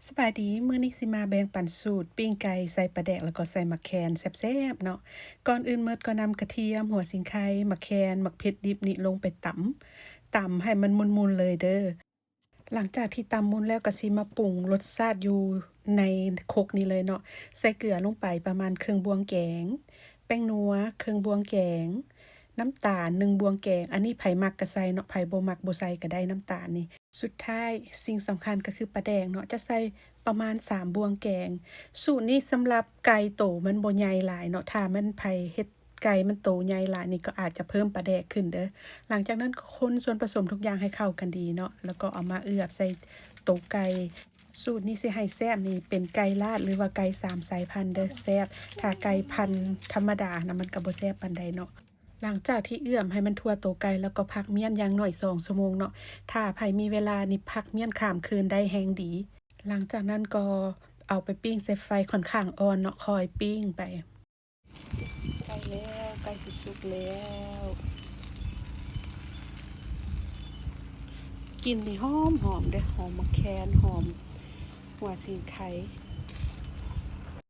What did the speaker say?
ສະບາຍດີ, ມື້ນີ້ຊິມາແບ່ງປັນສູດປີ້ງໄກ່ໃສ່ປາແດກ ແລ້ວກໍໃສ່ໝາກແຄນແຊບໆເນາະ. ກ່ອນອື່ນໝົດກໍນຳກະທຽມ, ຫົວສີໄຄ, ໝາກແຄນ, ໝາກເຜັດດິບນີ້ລົງໄປຕຳ, ຕຳໃຫ້ມັນໝຸ່ນໆເລີຍເດີ້. ຫຼັງຈາກທີ່ຕຳໝຸ່ນແລ້ວ ກໍຊິມາປຸງລົດຊາດຢູ່ໃນຄົກນີ້ເລີຍເນາະ. ໃສ່ເກືອລົງໄປປະມານເຄິ່ງບ່ວງແກງ, ແປ້ງນົວເຄິ່ງບ່ວງແກງ, ນ້ຳຕານໜຶ່ງບ່ວງແກງ. ອັນນີ້ໃຜມັກກໍໃສ່ເນາະ, ໃຜບໍ່ມັກບໍ່ໃສ່ກໍໄດ້ນ້ຳຕານນີ້. ສຸດທ້າຍສິ່ງສຳຄັນກໍຄືປາແດກເນາະ, ຈະໃສ່ປະມານສາມບ່ວງແກງ. ສູດນີ້ສຳລັບໄກ່ໂຕມັນບໍ່ໃຫຍ່ຫຼາຍເນາະ, ຖ້າມັນໃຜເຮັດໄກ່ມັນໂຕໃຫຍ່ຫຼາຍນີ້ ກໍອາດຈະເພີ່ມປາແດກຂຶ້ນເດີ້. ຫຼັງຈາກນັ້ນກໍຄົນສ່ວນປະສົມທຸກຢ່າງໃຫ້ເຂົ້າກັນດີເນາະ, ແລ້ວກໍເອົາມາເອືອບໃສ່ໂຕໄກ່. ສູດນີ້ຊິໃຫ້ແຊບນີ້ເປັນໄກ່ລາດ ຫຼືວ່າໄກ່ສາມສາຍພັນເດີ້, ແຊບ. ຖ້າໄກ່ພັນທຳມະດານະ ມັນກໍບໍ່ແຊບປານໃດເນາະ. ຫຼັງຈາກທີ່ເອືອບໃຫ້ມັນທົ່ວໂຕໄກ່ແລ້ວ ກໍພັກມ້ຽນຢ່າງໜ້ອຍສອງຊົ່ວໂມງເນາະ. ຖ້າໃຜມີເວລານີ້ ພັກມ້ຽນຂ້າມຄືນໄດ້ແຮງດີ. ຫຼັງຈາກນັ້ນກໍເອົາໄປປີ້ງໃສ່ໄຟຂ້ອນຂ້າງອ່ອນເນາະ, ຄ່ອຍປີ້ງໄປ. ໃກ້ແລ້ວ, ໃກ້ຊິສຸກແລ້ວ. ກິ່ນນີ້ຫອມໆເດ້, ຫອມໝາກແຄນ, ຫອມຫົວສີໄຄ.